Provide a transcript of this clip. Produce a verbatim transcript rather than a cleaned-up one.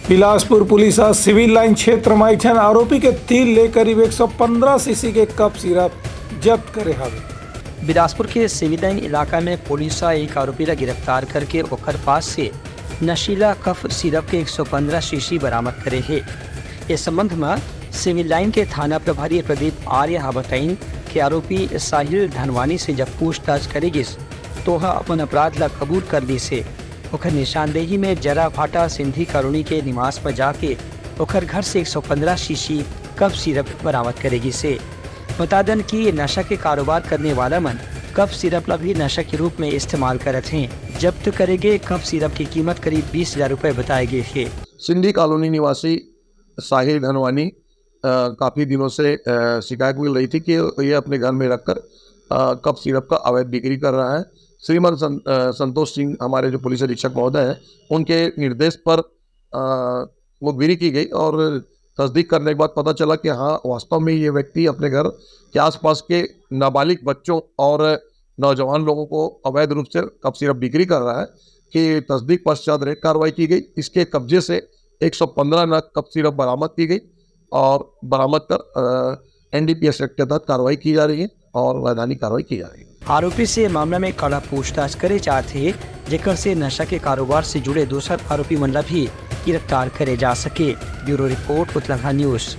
Bilaspur police ह CIBIL line क्षेत्र म एक झन आरोपी के तीर ले करीब एक सौ पंद्रह सीसी के कफ सिरप जब्त करे हवे। बिलासपुर के सिविल लाइन इलाका में पुलिस ह एक आरोपी ला गिरफ्तार करके ओकर पास से नशीला कफ सिरप के एक सौ पंद्रह सीसी बरामद करे हे। इस संबंध में सिविल लाइन के थाना प्रभारी प्रदीप आर्य ह बताइन कि आरोपी साहिल धनवानी से जब पूछताछ करे गिस, तो ओह अपन अपराध ला कबूल कर दिस हे। ओकर निशानदेही में जरा भाटा सिंधी कॉलोनी के निवास पर जाके ओकर घर से एक सौ पंद्रह सीसी कफ सिरप बरामद करे गिस हे। बता दन कि ये नशा के कारोबार करने वाला मन कफ सिरप ला भी नशा के रूप में इस्तेमाल करत हें। जब्त करे गे कफ सिरप की कीमत करीब बीस हजार रुपए बताए गे हे। सिंधी कॉलोनी निवासी साहिल धनवानी, अ, काफी दिनों से, अ, शिकायत मिल रही थी कि ये अपने घर में रखकर, अ, कफ सिरप का अवैध बिक्री कर रहा है। श्रीमान सं-, अ, संतोष सिंह, हमारे जो पुलिस अधीक्षक महोदय हैं, उनके निर्देश पर, अ, मुखबिरी की गई और तस्दीक करने के बाद पता चला कि हाँ, वास्तव में ये व्यक्ति अपने घर के आसपास के नाबालिग बच्चों और नौजवान लोगों को अवैध रूप से कफ सिरप बिक्री कर रहा है। कि तस्दीक पश्चात रेड कार्रवाई की गई। इसके कब्जे से एक सौ पंद्रह नग कफ सिरप बरामद की गई और बरामद कर, अ, एनडीपीएस एक्ट के तहत कार्रवाई की जा रही है और वैधानिक कार्रवाई की जा रही है। आरोपी से मामला में कड़ा पूछताछ करे जात हे, जेकर से नशा के कारोबार से जुड़े दूसर आरोपी मन ला भी गिरफ्तार करे जा सके। ब्यूरो रिपोर्ट, उतलंघा न्यूज।